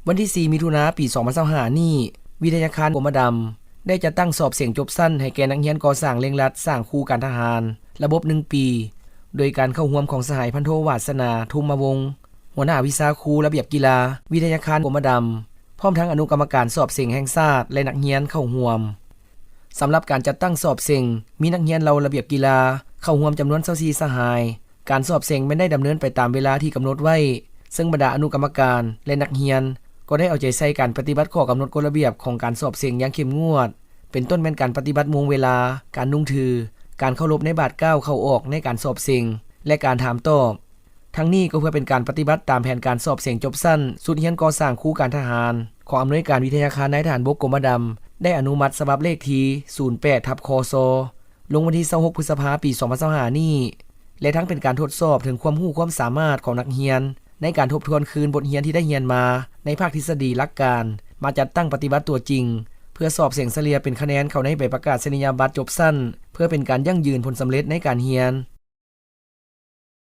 ວັນທີສີ່ ມິຖຸນາ ປີສອງພັນຊາວຫ້ານີ້, ວິທະຍາຄານກົມມະດຳ ໄດ້ຈັດຕັ້ງສອບເສັງຈົບຊັ້ນໃຫ້ແກ່ນັກຮຽນກໍ່ສ້າງເລັ່ງລັດສ້າງຄູການທະຫານ ລະບົບໜຶ່ງປີ ໂດຍການເຂົ້າຮ່ວມຂອງສະຫາຍພັນໂທ ວາດສະໜາ ທຸມມະວົງ ຫົວໜ້າວິຊາຄູລະບຽບກິລາ ວິທະຍາຄານກົມມະດຳ ພ້ອມທັງອະນຸກຳມະການສອບເສັງແຫ່ງຊາດ ແລະ ນັກຮຽນເຂົ້າຮ່ວມ. ສຳລັບການຈັດຕັ້ງສອບເສັງ ມີນັກຮຽນເຫຼົ່າລະບຽບກິລາເຂົ້າຮ່ວມຈຳນວນຊາວສີ່ສະຫາຍ. ການສອບເສັງແມ່ນໄດ້ດຳເນີນໄປຕາມເວລາທີ່ກຳນົດໄວ້, ເຊິ່ງບັນດາອະນຸກຳມະການ ແລະ ນັກຮຽນ ກໍໄດ້ເອົາໃຈໃສ່ການປະຕິບັດຂໍ້ກຳນົດກົດລະບຽບຂອງການສອບເສັງຢ່າງເຂັ້ມງວດ, ເປັນຕົ້ນແມ່ນການປະຕິບັດໂມງເວລາ, ການນຸ່ງຖື, ການເຄົາລົບໃນບາດກ້າວເຂົ້າອອກໃນການສອບເສັງ ແລະ ການຖາມຕອບ. ທັງນີ້ກໍເພື່ອເປັນການປະຕິບັດຕາມແຜນການສອບເສັງຈົບຊັ້ນຊຸດຮຽນກໍ່ສ້າງຄູການທະຫານ ຂອງອຳນວຍການວິທະຍາຄານນາຍທະຫານບົກກົມມະດຳ ໄດ້ອະນຸມັດສະບັບເລກທີ ສູນແປດ ທັບ ຄຊ ລົງວັນທີຊາວຫົກ ພຶດສະພາ ປີສອງພັນຊາວຫ້ານີ້ ແລະ ທັງເປັນການທົດສອບເຖິງຄວາມຮູ້ຄວາມສາມາດຂອງນັກຮຽນ ໃນການທົບທວນຄືນບົດຮຽນທີ່ໄດ້ຮຽນມາໃນພາກທິດສະດີຫຼັກການ ມາຈັດຕັ້ງປະຕິບັດຕົວຈິງ ເພື່ອສອບເສັງສະເລ່ຍເປັນຄະແນນເຂົ້າໃນໃບປະກາດສະນີຍະບັດຈົບຊັ້ນ ເພື່ອເປັນການຢັ້ງຢືນຜົນສຳເລັດໃນການຮຽນ.